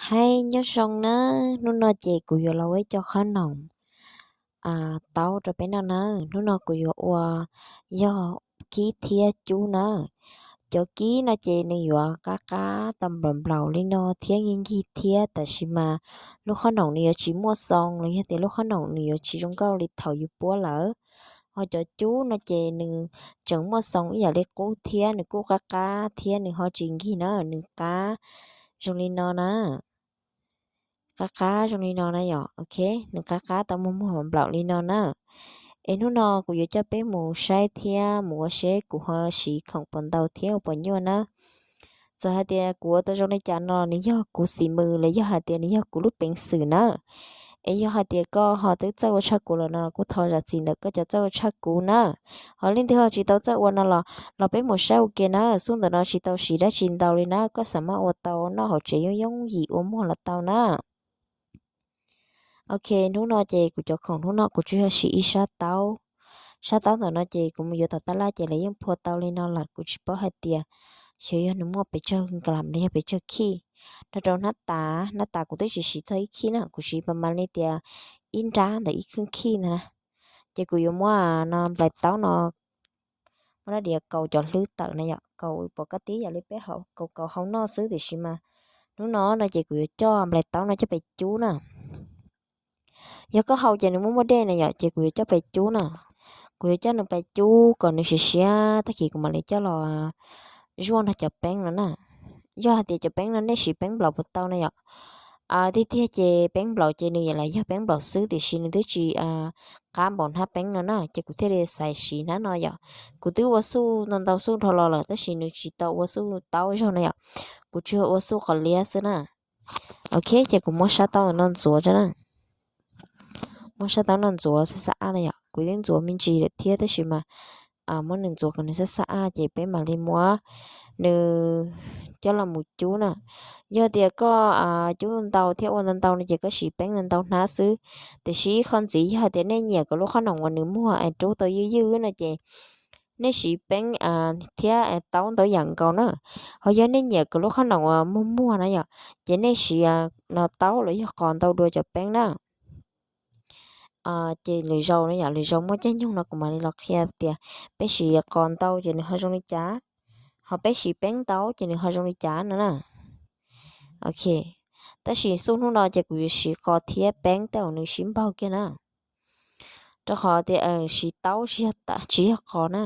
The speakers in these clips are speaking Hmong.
Hais nyob zoo nawb, hnub no ces kuv yuav los ua ib co qhob noom taub rau peb noj nawb. Hnub no kuv yuav ua yog kib thiab cub nawb. Cov kib no ces nws yuav qab qab tau nplaum nplaum li no thiab nkig nkig thiab, tab sis mas lub qhob noom nws yuav tsis muaj xoo los yog tias lub qhob noom nws yuav tsis zoo nkauj li thaum yus puab lawm. Ho cov cub no ces nws tseem muaj xoo ib yam li qub thiab nws kuj qab qab thiab nws ho tsis nkig na, nws qab zoo li no na. Qab qab zoo li no na yom, ok, nws qab qab tau muag muag nplaum li no na. Es hnub no kuv yuav coj peb mus saib thiab mus ua seb kuv ho siv khoom puas ntau thiab ua puas nyuaj na. Txawm hais tias kuv ua tau zoo li cas no nws yog kuv xim mws los yog hais tias nws yog kuv lub peev xwm na. Es yog hais tias koj ho twb txawj ua tshaj kuv lawm no kuj thov zam txim ntawm koj cov txawj ua tshaj kuv na. Ho leej twg ho tsis tau txawj ua no los, los peb mus saib ua ke na, xub ntawm no tsis tau siv dab tsi ntau li na, koj xav mas ua tau noj hauv tsev yooj yooj yim ua muag los tau na. Ok, hnub no ces kuv cov khoom hnub no kuv tsuas yog siv ib sab taub. Sab taub ntawm no ces kuv mus yuav tom tab laj ces lawv yeej phua tau li no lawm, kuv tsis paub hais tias xyov yog nws muaj pes tsawg nklam los yog pes tsawg khij. Nrog rau hnab tas, hnab tas kuv twb tsis siv txog ib khij na, kuv siv pas mas li tias ib nrab ntawm ib khij ntawd na. Ces kuv yuav muab no nplais taub no, muab rab diav kaus cov hlwb tawm na yom, kaus pom kab tib yam li peb kaus kaus hau noj xwb, tiam sis mas hnub no no ces kuv yuav coj nplais taub no coj pais cub na. Yog koj hau ces nws muaj muaj dej na yom, ces kuv yuav coj pais cub na. Kuv yuav coj nws pais cub kom nws siav siav tag kis kuv mam li coj los zuaj nrog cov peeb no na. Yog hais tias cov peeb no nej siv peeb nplaum puas tau na yom. Tiag tiag ces peeb nplaum ces nws yam li yog peeb nplaum xwb, tiam sis nws twb tsis qab npaum hnab peeb no na, ces kuv thiaj li xaiv siv hnab no yom. Kuv twb ua xuj ntau ntau xuj dhau los lawm tab sis nws tsis tau ua xuj taub zog na yom. Kuv tsuas ua xuj qos liab xwb na. Ok, ces kuv muab sab taub no ntxuav tso na. Muab sab taub no ntxuav xab xab ab na yom, kuv twb ntxuav me ntsis lawm thiab tab sis mas muab nws ntxuav kom nws xab xab ab ces peb mam li muab nws coj los mus cub na. Yog tias koj cub ntau thiab ua ntau ntau no ces koj siv peeb ntau ntau hnab xwb. Tiam sis ib qho ntxiv yog hais tias nej nyiam kom lub qhob noom uas nws muag es rub tau ywj ywj no ces nej siv peeb thiab taub ntau yam nkaus na. Ho yog nej nyiam kom lub qhob noom uas muag muag na yom, ces nej siv no taub los yog qos ntau dua cov peeb na. Ces lwm zaus na yom, lwm zaus muaj caij nyoog no kuv mam li los qhia tias peb siv qos ntau ces nws ho zoo li cas, ho peb siv peeb ntau ces nws ho zoo li cas no na. Ok, tab sis xuj hnub no ces kuv yuav siv qos thiab peeb tej uas nws sib npaug kiag na. Rau qhov tias siv taub tsis yog qos na,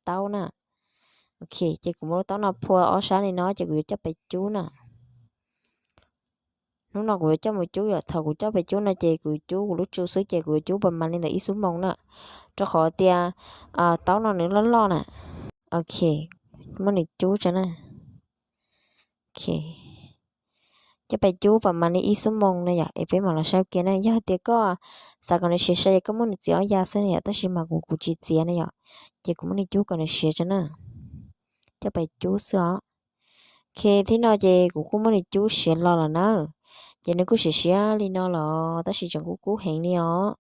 taub na. Ok, ces kuv muab lub taub no phua ob sab li no ces kuv yuav coj pais cub na. Hnub no kuv yuav coj mus cub yom, thaum kuv coj pais cub no ces kuv cub kuv lub tsu xwb ces kuv yuav cub pas mas li ntawm ib xuab moos na. Rau qhov tias taub no nws loj loj na. Ok, muab nws cub tso na. Ok, coj pais cub pas mas li ib xuab moos na yom, es peb mam los saib ua ke na. Yog hais tias koj xav kom nws siav sai ces koj muab nws txiav ob ya xwb na yom, tab sis mas kuv kuv tsis txiav na yom, ces kuv muab nws cub kom nws siav tso na. Coj pais cub xwb os. Ok, thib no ces kuv kuj muab nws cub siav los lawm na. Ces nws kuj siav siav li no los tab sis tseem kub kub heev li os.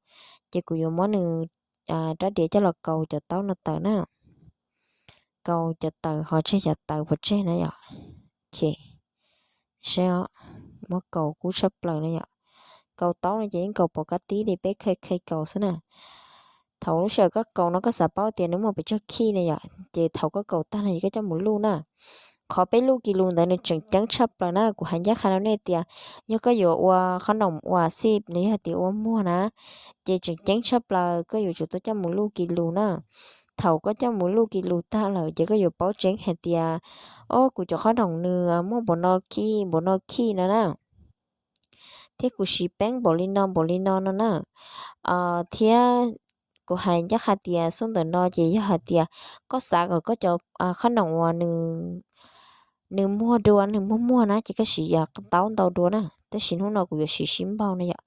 Ces kuv yuav muab nws rab diav coj los kaus cov taub no tawm na. Kaus cov tawm ho tseg cov tawv pov tseg na yom. Ok, saib os, muab kaus kub tshaj plaws na yom. Kaus taub no ces yeej kaus pov kab tib li peb khai khai kaus xwb na. Thaum lub sij hawm koj kaus no koj xav paub tias nws muaj pes tsawg khij na yom, ces thaum koj kaus tag no ces koj coj mus luj na. Qhov peb luj kis lus ntawd nws tseem ceeb tshaj plaws na, kuv hais ncaj qha rau nej tias yog koj yuav ua qhob noom ua xij los yog tias ua muag na, ces tseem ceeb tshaj plaws koj yuav tsum tau coj mus luj kis lus na. Thaum koj coj mus luj kis lus tag lawm ces koj yuav paub tseeb hais tias, o, kuv cov qhob noom nws muaj npaum no khij npaum no khij no na, thiab kuv siv peeb npaum li no npaum li no no na. Thiab kuv hais ncaj qha tias xub ntawm no ces yog hais tias koj xav kom koj cov qhob noom uas nws muag dua, nws muag muag na ces koj siv taub ntau dua na, tab sis hnub no kuv yuav siv sib npaug na yom.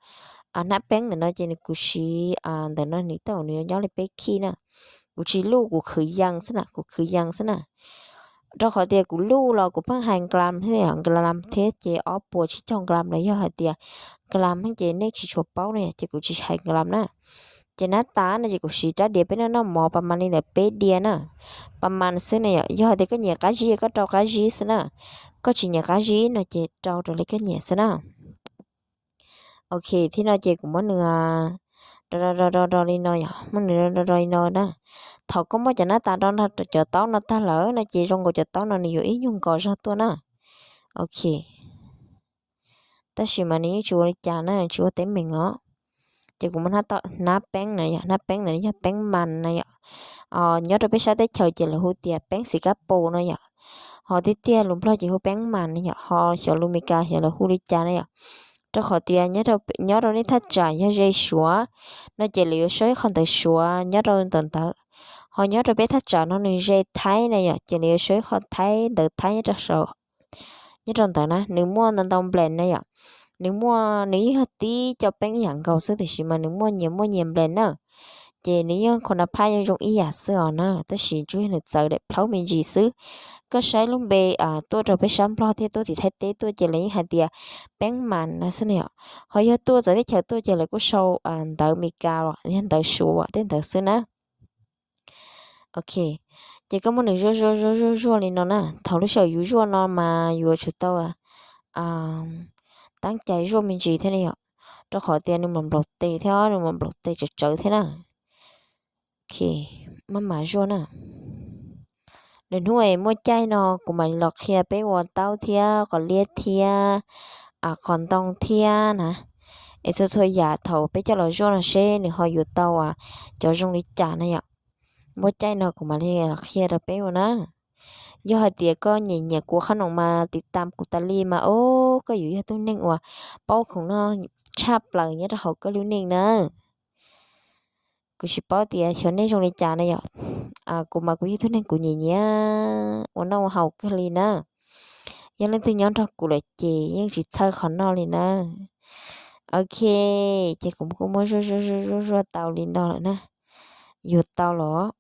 Hnab peeb ntawm no ces nws kuv siv ntawm no nws tej uas nws yuav nyob li peb khij na. Kuv tsis luj, kuv khwv yees xwb na, kuv khwv yees xwb na. Rau qhov tias kuv luj los kuv pheej hais nklam xwb yom, nklam thiab ces ob puas tsib caug nklam los yog hais tias nklam ces nej tsis tshua paub na yom, ces kuv tsis hais nklam na. Ces hnab tas no ces kuv siv rab diav peb noj noj mov pas mas li ntawm peb diav na, pas mas xwb na yom. Yog hais tias koj nyiam qab zib koj rau qab zib xwb na, koj tsis nyiam qab zib no ces rau raws li koj nyiam xwb na. Ok, thiab no ces kuv muab nws do do do do do li no yom, muab nws do do do li no na. Thaum koj muab cov nab tas do nrog cov taub no tag lawm no ces zoo nkaus cov taub no nws yuav ib nyuag nkos zog tuaj na. Ok, tab sis mas nws yeej tsis ua li cas na, tsis ua teeb meem os. Ces kuv muab hnab peeb na yom, hnab peeb ntawm no yog peeb mas na yom. Nyob rau peb sab teb chaws ces lawv hu tias peeb xim kab pus no yom, ho tiag tiag lus Nplog ces hu peeb mas na yom, ho xyov lus Meskas xyov lawv hu li cas na yom. Rau qhov tias nyob rau nej thaj tsam yog ze Suav no ces lawv yuav sau ib qho ntawv Suav nyob rau ntawm ntawd, ho nyob rau peb thaj tsam no nws ze Thaib na yom, ces lawv yuav sau ib qho Thaib, ntawv Thaib nyob rau saum, nyob rau ntawd na. Nws muaj ntau ntau nples na yom, nws muaj, nws yeej yog tib co peeb yam nkaus xwb tiam sis mas nws muaj nyias muaj nyias nples na. Ces nws yeej kho na phaj yeej zoo ib yam xwb os na, tab sis tsuas yog nws txawv daim plhaub me ntsis xwb. Koj saib lub npe tuaj rau peb sab Nplog thiab tuaj tim Thaib teb tuaj ces lawv yeej hais tias peeb mas no xwb na yom. Ho yog tuaj txawv teb chaws tuaj ces lawv kuj sau ntawv Meskas los yog ntawv Suav tej ntawd xwb na. Ok, ces koj muab nws zuaj zuaj zuaj zuaj zuaj li no na. Thaum lub sij hawm yus zuaj no mas yuav tsum tau tab cai zuaj me ntsis thiab ne yom, rau qhov tias nws mam nplaum tes thiab, nws mam nplaum tes tsawv tsawv thiab na. Ok, maj mam zuaj na. Lwm hnub es muaj caij no kuv mam li los qhia peb ua taub thiab qos liab thiab qos ntoo thiab na. Es txhua txhua yam thaum peb coj los zuaj no seb nws ho yuav tau cov zoo li cas na yom. Muaj caij no kuv mam li los qhia rau peb ua na. Yog hais tias koj nyiam nyiam kuv qhob noom mas tiv tam kuv tas li mas o, koj yuav yog tug neeg uas paub khoom noj tshaj plaws nyob rau hauv koj lub neej na. Kuv tsis paub tias xyov nej zoo li cas na yom. Kuv mas kuv yog tug neeg kuv nyiam nyiam ua noj ua haus kawg li na. Yog leej twg nyob nrog kuv lawm ces yeej tsis txhawj qhov noj li na. Ok, ces kuv kuj muab zuaj zuaj zuaj zuaj zuaj tau li no lawm na. Yuav tau los.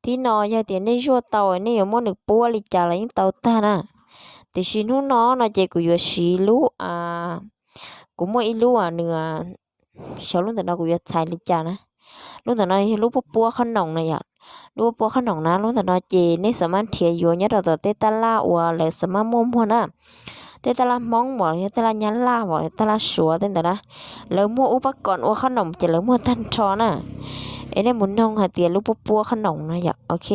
Thib no yog tias nej zuaj tau nej yuav muab nws puab li cas los yeej tau tag na. Tiam sis hnub no no ces kuv yuav siv lub, kuv muaj ib lub nws, xyov lub ntawm no kuv yuav txhais li cas na. Lub ntawm no yog lub puab puab qhob noom na yom. Lub puab puab qhob noom na, lub ntawm no ces nej xam maj nrhiav yuav nyob rau tom tej taj laj uas lawv xam maj muaj muag na. Tej taj laj Hmoob los yog taj laj Nyab Laj los taj laj Suav tej ntawd na, lawv muaj ub pab kom ua qhob noom ces lawv muag tag nrho na. Es nej mus noog hais tias lub puab puab qhob noom no yom, ok.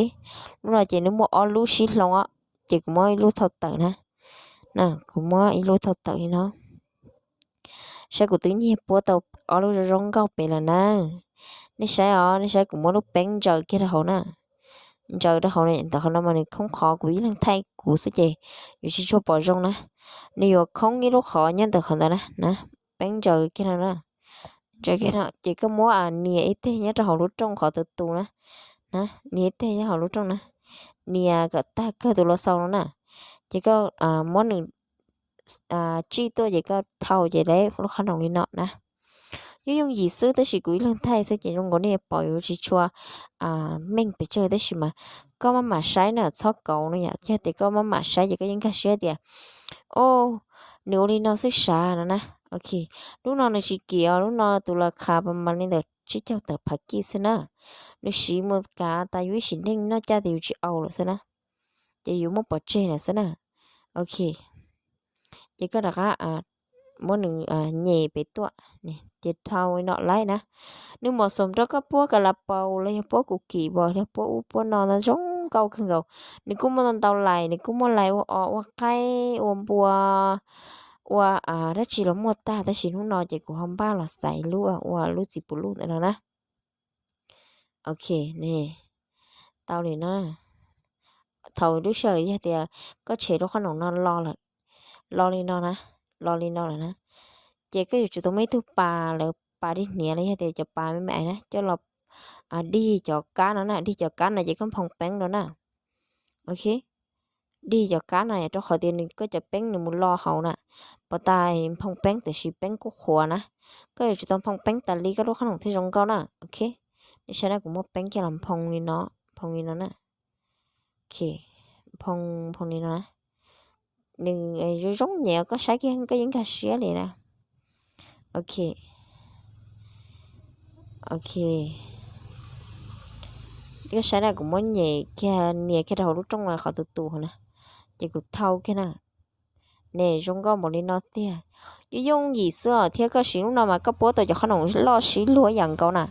Lub no ces nws muaj ob lub sib hloov os, ces kuv muab ib lub thauj tawm na. Kuv muab ib lub thauj tawm li no. Saib kuv twb nyiag puab tau ob lub zoo zoo nkauj pem lawm na. Nej saib os, nej saib kuv muab lub peeb ntsaws kiag rau hauv na. Ntsaws rau hauv ntawm qhov no mas nws khoob qhov kuv ib leeg thaij kuv xwb ces yuav tsis tshua pom zoo na. Nws yuav khoob ib lub qhov nyob ntawm qhov ntawd na, na, peeb ntsaws kiag no na. Ntsaws kiag no ces koj muab nias ib teg nyob rau hauv lub rooj qhov tus tus na, na, nias ib teg nyob hauv lub rooj na, nias kom tag kawg tus los xaus no na. Ces koj muab nws tsij tuaj ces koj thau ces lawv lub qhob noom li no na. Yooj yooj yim xwb tab sis kuv ib leeg thaij xwb ces zoo nkaus nej pom yuav tsis tshua meej pes tsawg tab sis mas koj maj mam saib na, txhob kauv no yom. Yog tias koj maj mam saib ces koj yeej nkag siab tias, o, nws ua li no xwb sav no na. Ok, lub no nws tsis kim os, lub no tus las khas pas mas li ntawm tsib caug tawm phav kij xwb na. Nws siv mus kav tas yus ib sim neej noj caj tas yus tsis au lawm xwb na. Ces yus muab pov tseg lawm xwb na. Ok, ces koj rov qab muab nws nyem pem tuaj, ces thau li no laib na. Nws mos xoom rau koj puab kas las paus los yog puab kuv kim vos los puab ub puab no ntau zoo nkauj kawg nkaus. Nws kuj muaj ntau ntau lais, nws kuj muaj lais ua os ua qaib ua npua, ua dab tsi los muaj tag tab sis hnub no ces kuv ho npaj los xaiv lub ua lub txiv puv luj ntawm no na. Ok, ne, tau li no. Thaum lub sij hawm yog tias koj tshem lub qhob noom no lo lawm, lo li no na, lo li no lawm na, ces koj yuav tsum tau muaj ib tug pas lawv pas dig hniav los yog tias cov pas me me na coj los dig cov kab no na, dig cov kab no ces koj nphoo peeb rau na. Ok, dig cov kab no rau qhov tias nws koj cov peeb nws mus lo hauv na, pov tas nphoo peeb tiam sis peeb kuj qhuav na. Koj yuav tsum tau nphoo peeb tas li koj lub qhob noom thiaj zoo nkauj na. Ok, nej saib na, kuv muab peeb coj los nphoo li no, nphoo li no na. Ok, nphoo, nphoo li no na. Nws zoo zoo nyem, koj saib kiag koj yeej nkag siab li na. Ok, ok, koj saib na, kuv muab nyem kiag, nias kiag rau hauv lub rooj qhov tus tus na, ces kuv thau kiag na. Ne, zoo nkauj npaum li no tiag. Yooj yooj yim xwb os, thiab koj siv lub no mas koj puab tau cov qhob noom loj sib luag ib yam nkaus na.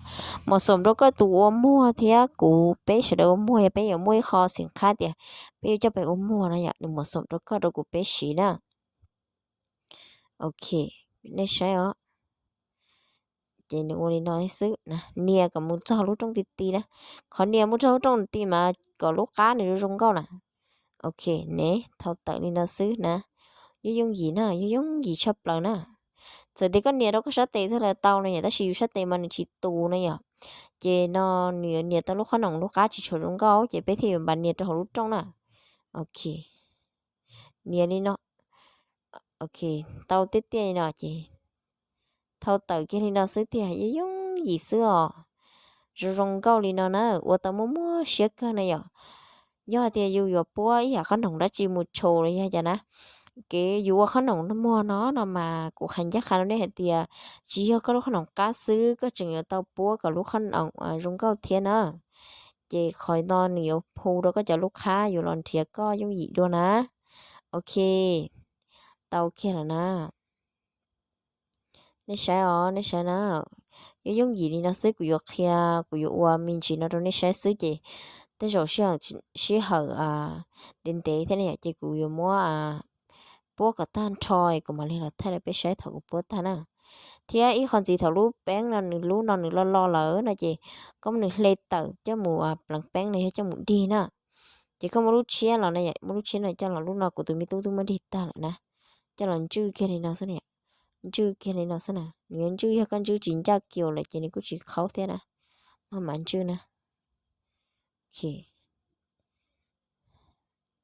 Mos xoom rau koj tus ua muag thiab kuv, peb sawv daws ua muag, yog peb yuav muaj ib qho xeem qhab tias peb yuav coj pem ua muag no yom, nws mos xoom rau koj rau kuv peb siv na. Ok, nej saib os. Ces nws ua li no xwb na, nias kom mus txog lub rooj ti ti na. Qhov nias mus txog lub rooj ti mas kom lub qab nws zoo zoo nkauj na. Ok, ne, thau tawm li no xwb na. Yooj yooj yim na, yooj yooj yim tshaj plaws na. Txawm tias koj nias rau koj sab tes txog lawm tau no yom, tab sis yus sab tes mas nws tsis tus no yom. Ces no nws yuav nias tau lub qhob noom lub qab tsis tshua zoo nkauj ces peb thiaj yuav npaj nias rau hauv lub rooj na. Ok, nias li no. Ok, tau tiaj tiaj li no ces thau tawm kiag li no xwb tiag, yooj yooj yim xwb os. Zoo zoo nkauj li no na, ua tau muaj muaj siab kawg na yom. Yog hais tias yus yuav puab ib yam qhob noom dab tsi mus tshum los yog cas na, kev yus ua qhob noom muag no no mas kuv hais ncaj qha rau nej hais tias tsis yog koj lub qhob noom qab xwb, koj tseem yuav tau puab kom lub qhob noom zoo nkauj thiab na. Ces qhov no nws yuav hu rau koj cov lub qhab yuav los nrhiav koj yooj yim dua na. Ok, tau kiag lawm na. Nej saib os, nej saib na. Yooj yooj yim li no xwb, kuv yuav qhia, kuv yuav ua me ntsis no rau nej saib xwb ces tej zaum sij hawm ntev ntev thiab ne yom, ces kuv yuav muab puab kom tag nrho kuv mam li los thaij rau peb saib thaum kuv puab tag na. Thiab ib qho ntxiv, thaum lub peeb no nws lub no nws loj loj lawm no ces koj muab nws hle tawm coj mus pleev peeb no yog coj mus dig na. Ces koj muab lub tshiab los na, muab lub tshiab no coj los, lub no kuv tus me tub twb muab dig tag lawm na. Coj los ntswj kiag li no xwb na, ntswj kiag li no xwb na, nws yuav ntswj, yog koj ntswj tsis ncaj kiag lawm ces nws kuj tsis qhaub thiab na. Maj mam ntswj na.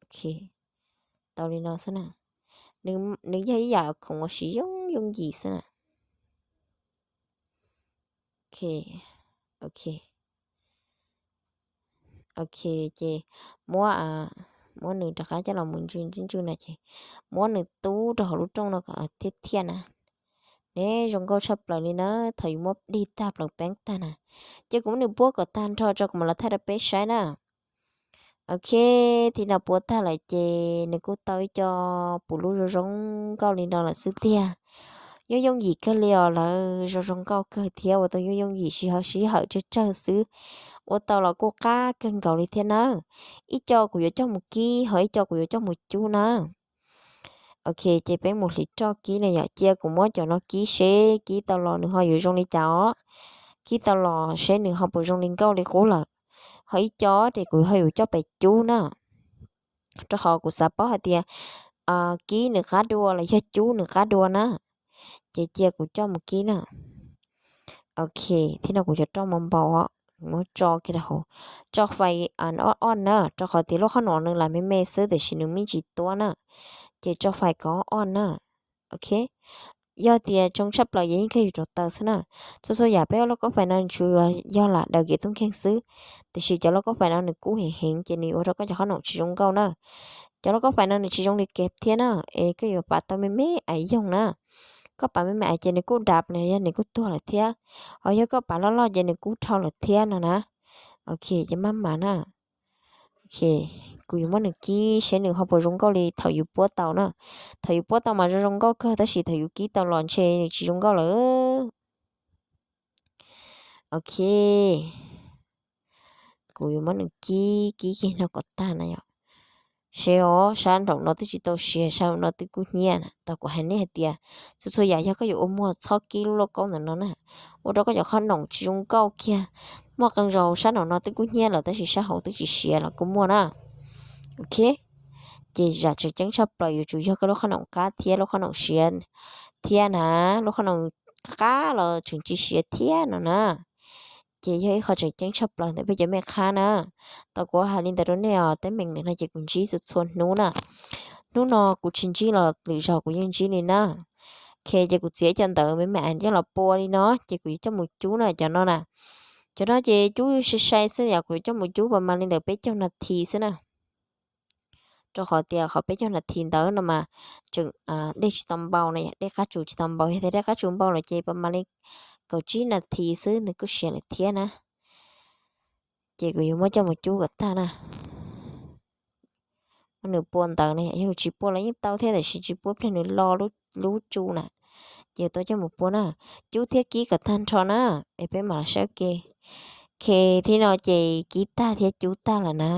Ok, tau li no xwb na. Nws yog ib yam khoom uas siv yooj yooj yim xwb na. Ok, ok, ok, ces muab, muab nws rov qab coj los mus ntswj ntswj ntswj no ces muab nws tub rau hauv lub rooj no kom thiaj thiaj na. Ne, zoo nkauj tshaj plaws li na, thaum yus muab dig tag pleev peeb tag na. Ces kuv muab nws puab kom tag nrho tso kuv mam los thaij rau peb saib na. Ok, thaum no puab tag lawm ces nws kuj tau ib co puv lub zoo zoo nkauj li no lawm xwb tiag. Yooj yooj yim kawg li os, lawv zoo zoo nkauj kawg thiab ua tau yooj yooj yim, sib hawm sib hawm tsawg tsawg xwb. Ua tau los kuj qab kawg nkaus li thiab na. Ib co kuv yuav coj mus kib, ho ib co kuv yuav coj mus cub na. Ok, ces peb mus hliv roj kib na yom, cia kuv muab cov no kib seb kib tau los nws ho yuav zoo li cas os. Kib tau los seb nws ho puas zoo li nkauj li qub lawm. Ho ib co ces kuv ho yuav coj pem cub na. Rau qhov kuv xav paub hais tias kib nws qab dua los yog cub nws qab dua na. Ces cia kuv coj mus kib na. Ok, thaum no kuv cov roj npau npau, muab tso kiag rau hauv, tso fais ob ob na, rau qhov tias lub qhob noom nws lam me me xwb tiam sis nws me tsis tuab na, ces tso fais kom ob ob na. Ok, yog tias tsoo tshaj plaws ces yeej kawg yus rauv taws xwb na. Txhua txhua yam peb ua lauj kaub fais no tsuas yog lam daws kev tub nkeeg xwb, tiam sis cov lauj kaub fais no nws kub heev heev ces nws ua rau koj cov qhob noom tsis zoo nkauj na. Cov lauj kaub fais no nws tsis zoo li kev thiab na, es koj yuav pav tau me me ais yoog na. Koj pav me me ais ces nws kuj dap na, yog nws kuj tuag lawm thiab. Ho yog koj pav loj loj ces nws kuj dhau lawm thiab no na. Ok, ces maj mam na. Ok, kuv yuav muab nws kib seb nws ho puas zoo nkauj li thaum yus puab tau na. Thaum yus puab tau mas zoo zoo nkauj kawg tab sis thaum yus kib tau los ntshe nws tsis zoo nkauj lawm. Ok, kuv yuav muab nws kib kib kiag no kom tag na yom. Seb os, sab nraum no twb tsis tau siav, sab nraum no twb kub hnyiab na. Tau kuv hais nej hais tias txhua txhua yam yog koj yuav ua muag txhob kib lub lauj kaub ntawm no na, ua rau koj cov qhob noom tsis zoo nkauj kiag. Muaj qee zaus sab nraum no twb kub hnyiab lawm tab sis sab hauv twb tsis siav los kuj muaj na. Ok, ces zam tseem ceeb tshaj plaws yuav tsum yog koj lub qhob noom qab thiab lub qhob noom siav thiab na, lub qhob noom qab los tseem tsis siav thiab no na. Ces yog ib qho tseem ceeb tshaj plaws ntawm peb cov mej qhab na. Tau kuv hais li ntawd rau nej os, teeb meem ntawm no ces kuv ntsib txhua txhua hnub na. Hnub no kuv tsis ntsib los lwm zaus kuv yeej ntsib li na. Ok, ces kuv txiav cov ntawd me me ais coj los pua li no ces kuv yuav coj mus cub na cov no na. Cov no ces cub sai sai xwb yom, kuv yuav coj mus cub pas mas li ntawm peb caug nas this xwb na. Rau qhov tias qhov peb caug nas this ntawd no mas tseem dej tsis tau npau na yom, dej qab tsuas tsis tau npau, yog tias dej qab tsuas npau lawm ces pas mas li kaum tsib nas this xwb nws kuj siav lawm thiab na. Ces kuv yuav muab coj mus cub kom tag na. Nws pua ntawv ne, yog tsis pua los yeej tau thiab, tab sis tsis pua pliag nws lo lub tsu na. Ces tau coj mus pua na, cub thiab kib kom tag nrho na, es peb mam los saib ke. Ke, thiab no ces kib tag thiab cub tag lawm na.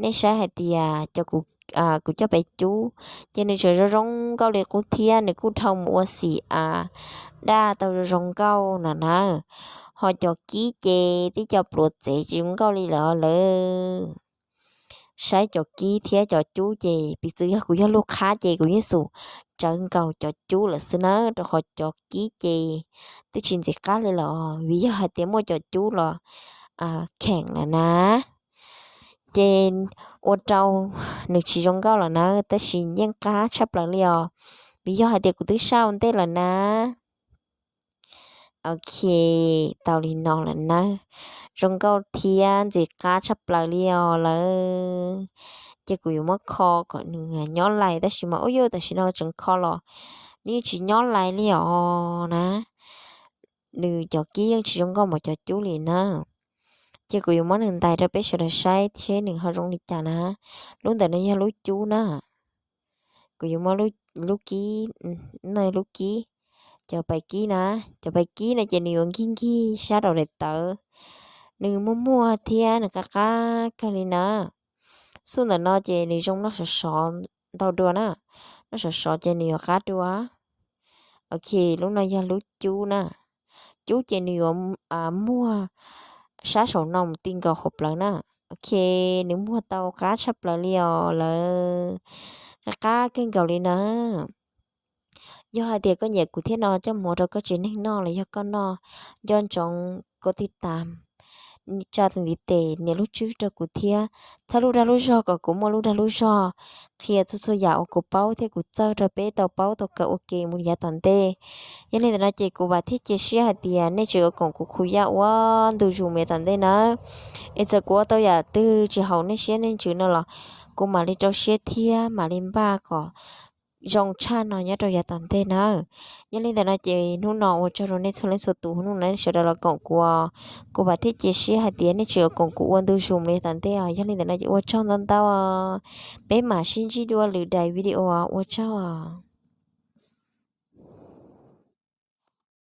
Nej saib hais tias cov kuv, kuv coj pem cub, ces nws tseem zoo zoo nkauj li qub thiab, nws kuj dhau mus ua xim a daj tau zoo zoo nkauj no na. Ho cov kib ces tib co pluav txev tsis zoo nkauj li lawm lawm. Saib cov kib thiab cov cub ces piv txwv yog kuv yog lub qhab ces kuv yeej xum tsawv nkaus cov cub lawm xwb na, rau qhov cov kib ces twb tsis ntxim qab li lawm, vim yog hais tias muaj cov cub los kheem lawm na. Ces ua rau nws tsis zoo nkauj lawm na, tab sis yeej qab tshaj plaws li os, vim yog hais tias kuv twb sau ntej lawm na. Ok, tau li no lawm nawb. Zoo nkauj thiab ntxim qab tshaj plaws li os lawm. Ces kuv yuav muab kho kom nws nyob lais, tab sis mas ub yuj tam sim no tseem kho los nws yeej tsis nyob lais li os na. Nws cov kib yeej tsis zoo nkauj npaum cov cub li na. Ces kuv yuav muab nws ntais rau peb sawv daws saib seb nws ho zoo li cas na. Lub ntawm no yog lub cub na. Kuv yuav muab lub kib, no lub kib, cov pais kib na, cov pais kib no ces nws yuav nkig nkig sab rau daim tawv. Nws muaj muag thiab nws qab qab kawg li na. Xub ntawm no ces nws zoo noj sov sov ntau dua na, noj sov sov ces nws yuav qab dua. Ok, lub no yog lub cub na. Cub ces nws yuav muag sab saum no mus ti nkaus hauv plawv na. Ok, nws muag tau qab tshaj plaws li os lawm, qab qab kawg nkaus li na. Yog hais tias koj nyiam kuv thiab no coj mus ua rau koj tsev neeg noj los yog koj noj, nco ntsoov koj tij tas tsa tus ntiv tes nias lub tswb rau kuv thiab, txhawb lub dag lub zog kom kuv muaj lub dag lub zog qhia txhua txhua yam uas kuv paub thiab kuv txawj rau peb tau paub tau kawm ua ke mus yav tom ntej. Yog li ntawm no ces kuv vam thiab cia siab hais tias nej tseem yuav koom kuv khu yaj ua ntu zus mus yav tom ntej nawb. Es txawm kuv ua tau yam twg tsis haum nej siab nej ntsws no los kuv mam li rau siab thiab mam li npaj kom zoo tshaj no nyob rau yav tom ntej nawb. Yog li ntawm no ces hnub no ua tsaug rau nej txhua leej txhua tus, hnub no nej sawv daws los koom kuv, kuv vam thiab cia siab hais tias nej tseem yuav koom kuv ua ntu zus mus yav tom ntej os. Yog li ntawm no ces ua tsaug ntau ntau, peb mam sib ntsib dua lwm daim video, ua tsaug os.